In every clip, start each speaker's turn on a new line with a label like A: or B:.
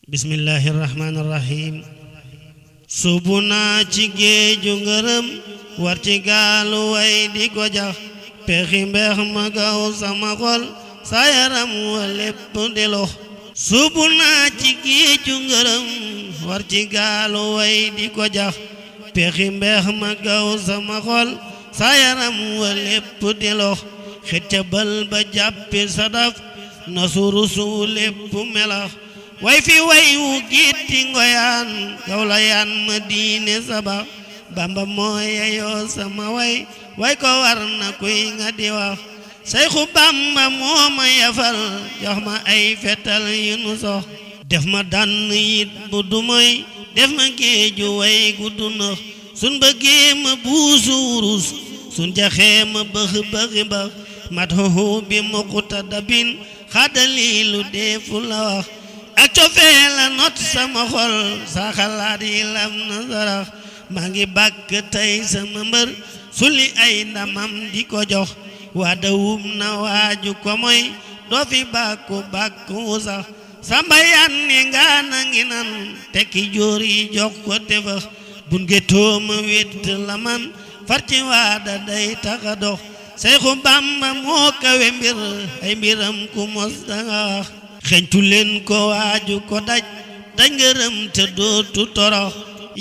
A: bismillahir rahmanir rahim suubu naa ci géeju ngërëm war ci gaalu way di ko jax pexi mbeex ma gaw sama xol sa yaram wa lépp di lox suubu naa ci géeju ngërëm war ci gaalu way di ko jax pexi mbeex ma gaw sama xol sa yaram wa lépp di lox xëcca bal ba jàppi sadaf na surusu lépp melax way fi way wu gitti ngoyaan gawla yaan ma diine saba bamba mooy yoo sama way ko war na kuy nga di wax Seexu Bamba moo ma yafal jox ma ay fetal yu nu sox def ma dann yit bu du moy def ma géeju way gu du nax sun bëggee ma buusu wurus sun jaxee ma bëx bëxi bax mat hohu bi muqtadabin xaadaliilu deefu la wax ak cofee la not sama xol sa xalaat yi lam na sarax maa ngi bàkk tey sama mbër suli ay ndamam di ko jox waa dawum na waaju ko moy doo fi bàkku sax samba yan ni ngaana ngi nan tekki jóor yi jox ko tefax bun getoo ma wét la man far ci waada day taxa dox Seexu Bamba moo kawe mbir ay mbiram ku mos danga wax xeñtu leen ko waaju ko daj ngërëm te dootu torox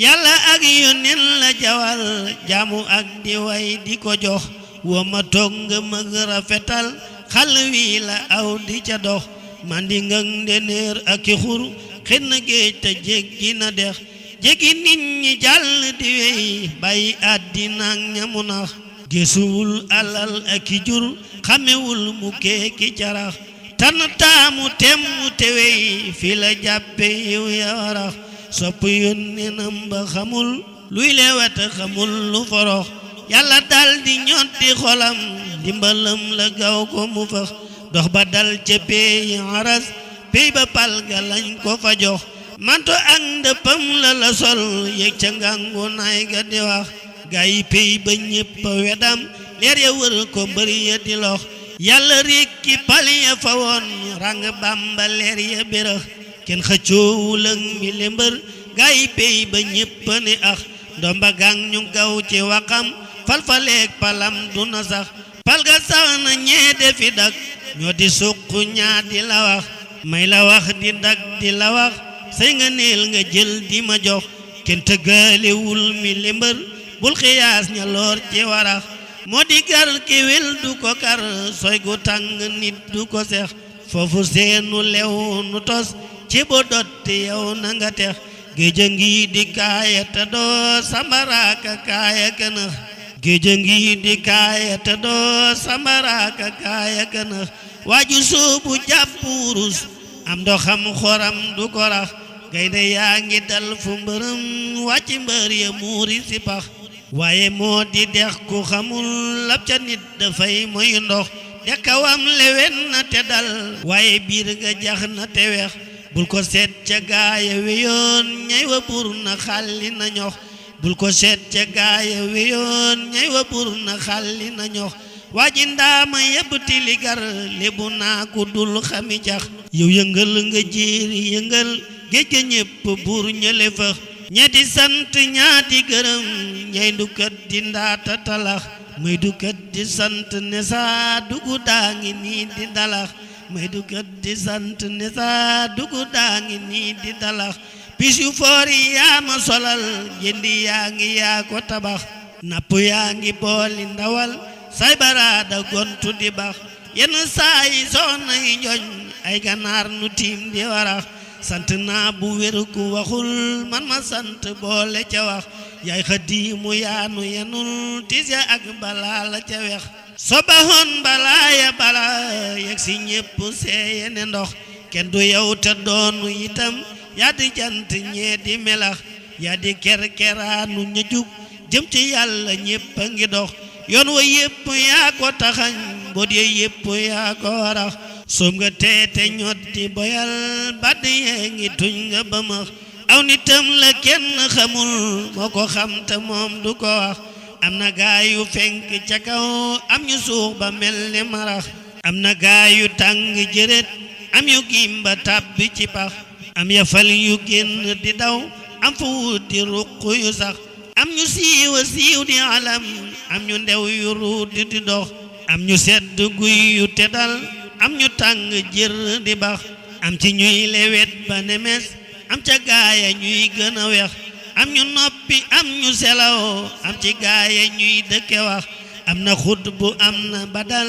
A: yàlla ak yónneen la jawal jaamu ak di way di ko jox woo ma toog nga mëg rafetal xal wi la aw di ca dox mandi ngang ndeneer ak i xur xen na géej te jéggi na dex jéggi nit ñi jàll di wey bàyyi àddina ak ñamu nax gesuwul alal ak i jur xamewul mu keeki carax tan taamu temmu tewey fi la jàppe yiw ya warax sopp yónneenam ba xamul luy lewet xamul lu forox yàlla dal di ñoddi xolam dimbalam la gaw ko mu fax dox ba dal ca peyi aras pey ba palga lañ ko fa jox manto ak ndëppam la sol yéeg ca ngangu naay ga di wax gaa yi pey ba ñépp wedam leer ya wër ko mbër ya di lox yàlla rekki pal ya fa woon rang Bamba leer ya bérëx kenn xëccoowul ak mi le mbër gaa yi pey ba ñépp ne ax ndomba gang ñu gaw ci waxam falfaleeg palam du na sax pal ga sax na ñee defi dak ñoo di suq ñaa di la wax may la wax di dak di la wax say nga neel nga jël di ma jox kenn tëggalewul mi le mbër bul xiyaas ña loor ci warax moo di gar kéwél du ko kar sooy gu tàng nit du ko seex foofu seenu lew nu tos ci bo dotti yow na nga tex géej a ngi di kaaya te doo sambaraaka kaaya kënax géej a ngi di kaaya te doo sambaraaka kaaya kënax waaju soobu jàpp wurus am ndoxam xoram du ko rax gaynde yaa ngi dal fu mbërëm wàcc mbër ya muuri si pax waaye moo di dex ku xamul lab ca nit dafay moy ndox dekawam lewen na te dal waaye biir ga jax na te weex bul ko seet ca gaaya weyoon ñay wa bur na xalli na ñox bul ko seet ca gaaya weyoon ñay wa bur na xalli na ñox waaji ndaama yebb tiligar lébu naa ku dul xami jax yow yëngal nga jéeri yëngal géej ga ñépp buur ñële fax ñetti sant ñaati gërëm ñay dukat di ndaata talax may dukat di sant ne saa dugu daa ngi nii di dalax may dukat di sant ne saa dugu daa ngi nii di dalax pis yu foor yi yaa ma solal jëndi yaa ngi yaa ko tabax napp yaa ngi booli ndawal say baraada gontu di bax yenn saa yi soxna yi njoñ ay ganaar nu tiim di warax sant naa bu wér ku waxul man ma sant boole ca wax yaay xadiimu yaanu yenul tis ya ak balaa la ca wex sobaxoon balaa ya balaa yegg si ñépp seeye ne ndox kenn du yow te doonu itam yaa di jant ñee di melax yaa di kerkeraanu ña jug jëm ci yàlla ñépp a ngi dox yoon wa yépp yaa ko taxañ mbot ya yépp yaa ko warax soom nga teete ñot di boyal badd yee ngi tuñ nga bëmax aw nitam la kenn xamul moo ko xam te moom du ko wax am na gaayu fenk ca kaw am ñu suux ba mel ni marax am na gaayu tàng jërét am yu gimba tàbbi ci pax am ya fal yu génn di daw am fa wuti ruq yu sax am ñu siiwa siiw di alam am ñu ndew yu ruut di dox am ñu sedd guy yu teddal am ñu tàng jër di bax am ci ñuy lewet ba nemes am ca gaaya ñuy gën a weex am ñu noppi am ñu selaw am ci gaaya ñuy dëkke wax am na xutbu am na badal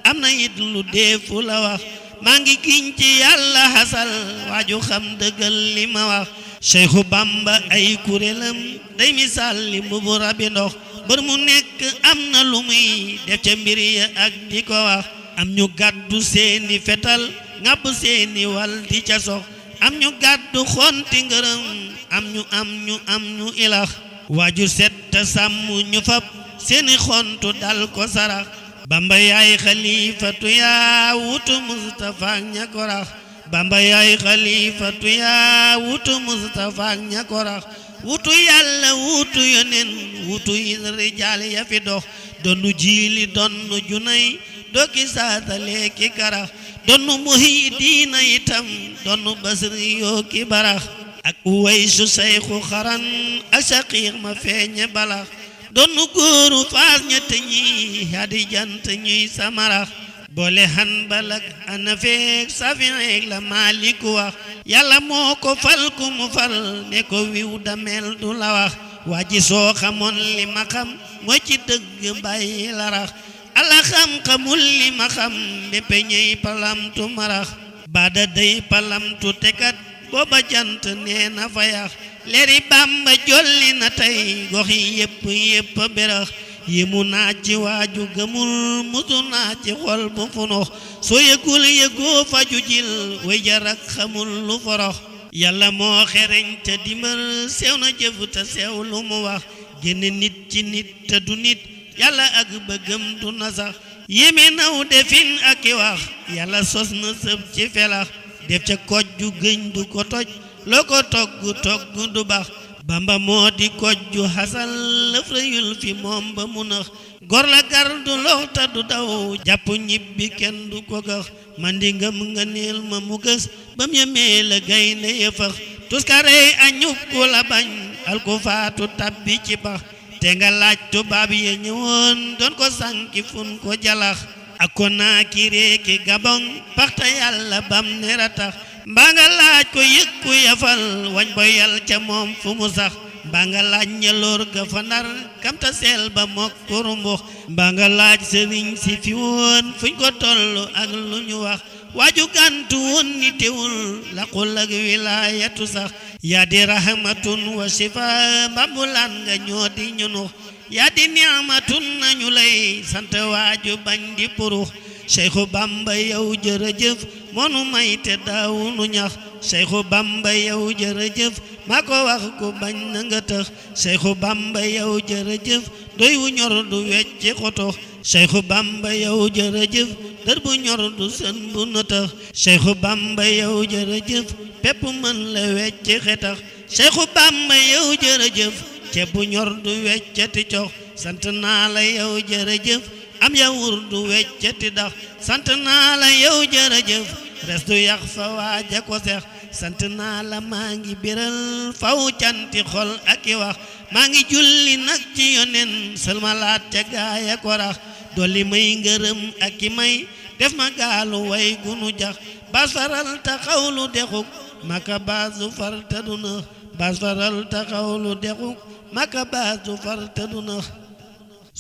A: am na it lu deefu la wax maa ngi giñ ci yàlla xasal waaju xam dëggal li ma wax Seexu Bamba ay kuréelam day misaal li mbubu rabi ndox bër mu nekk am na lu muy def ca mbir ya ak di ko wax am ñu gàddu seeni fetal ngàbb seeni wal di ca sox am ñu gàddu xonti ngërëm am ñu ilax waaju set te sàmm ñu fab seeni xontu dal ko sarax Bamba yaay xalifatu yaa wutu Mustafa ña ko rax Bamba yaay xalifatu yaa wutu Mustafa ña ko rax wutu yàlla wutu yonen wutu rijaal ya fi dox donnu jiili donnu junay doki saatale ki karax donnu muhidiina itam donnu basri yoo ki barax ak uwaysu sayxu xaran ak saqiix ma feeñe balax donnu góoru faas ñett ñi hadi jant ñuy samarax boole Hanbal ak Hanafi Safi'i la Maaliku wax yàlla moo ko fal ku mu fal ne ko wiw damel du la wax waa ji soo xamoon li ma xam mooy ci dëgg bàyyi la rax ala xam-xamul li ma xam bépp ñey palamtu marax baada day palamtu tekat booba jant nee na fa yax leeri Bàmba jolli na tey gox yi yépp berax yéemu naa ci waaju gëmul musu naa ci xol bu funux soo yëgul yëgoo faju jil way jarak xamul lu forox yàlla moo xereñ te dimbal sew na jëf te sew lu mu wax génne nit ci nit te du nit yàlla ak bëggam du na sax yéeme naw defin ak i wax yàlla sos na sëb ci felax def ca kojju gëñ du ko toj loo ko togg du baax Bamba moo di kojju xasal lëf rëyul fi moom ba mu nax gor la gar du lox ta du daw jàpp ñibbi kenn du ko gax man di ngëm nga neel ma mu gës bam yemee la gaynde ya fax tuskarey a ñukku la bañ alku faatu tabbi ci bax te nga laaj tubaab ya ñëwoon doon ko sànki fun ko jalax ak ko naa ki réeki gabon paxta yàlla bam nera tax mbaa nga laaj ko yëkku yafal wañ boyal ca moom fu mu sax mbaa nga laaj ñaloor ga fa ndar kamta seel ba mokkuru mbux mbaa nga laaj sëriñ si fi woon fuñ ko tollu ak lu ñu wax waaju gàntu woon ni teewul laqul ak wilaayatu sax yaa di rahmatun wa shifa mbambulaan nga ñoo di ñunux yaa di ni'matun nañu lay sant waaju bañ di purux Seexu Bamba yow jërëjëf monu may te daawunu ñax Seexu Bamba yow jërëjëf maa ko wax ku bañ na nga tëx Seexu Bamba yow jërëjëf doy wu ñor du wecci xotox Seexu Bamba yow jërëjëf dër bu ñor du sën bu nëtëx Seexu Bamba yow jërëjëf pepp mën la wecci xetax Seexu Bamba yow jërëjëf ceeb bu ñor du weccati cox sant naa la yow jërëjëf am ya wur du weccati dax sant naa la yow jërëjëf res du yax fa waaja ko seex sant naa la maa ngi biral faw canti xol ak i wax maa ngi julli nag ci yonen sëlmalaat ca gaaya ko rax dolli may ngërëm ak i may def ma gaalu way gunu jax baas faral ta xawlu dexuk maka baasu far ta du nax baas faral ta xawlu dexuk maka baasu far ta du nax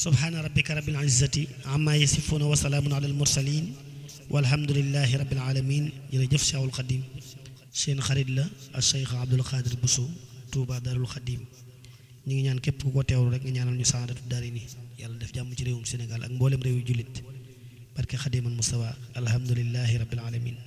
A: subhaana rabbika rabbil izzati amma yasifuuna wa salaamun ala al-mursaliin walhamdulillahi rabbil aalamiin jërëjëf Cheikhul Khadim seen xarit la ak Cheikh Abdoul Khadir Bousso Touba Darul Khadim ñu ngi ñaan képp ku ko teewlu rek nga ñaanal ñu saadatu daarayni yàlla def jàmm ci réewum Sénégal ak mboolem réew yu jullit barke Xadimal Mustafa alhamdulillahi rabbil aalamiin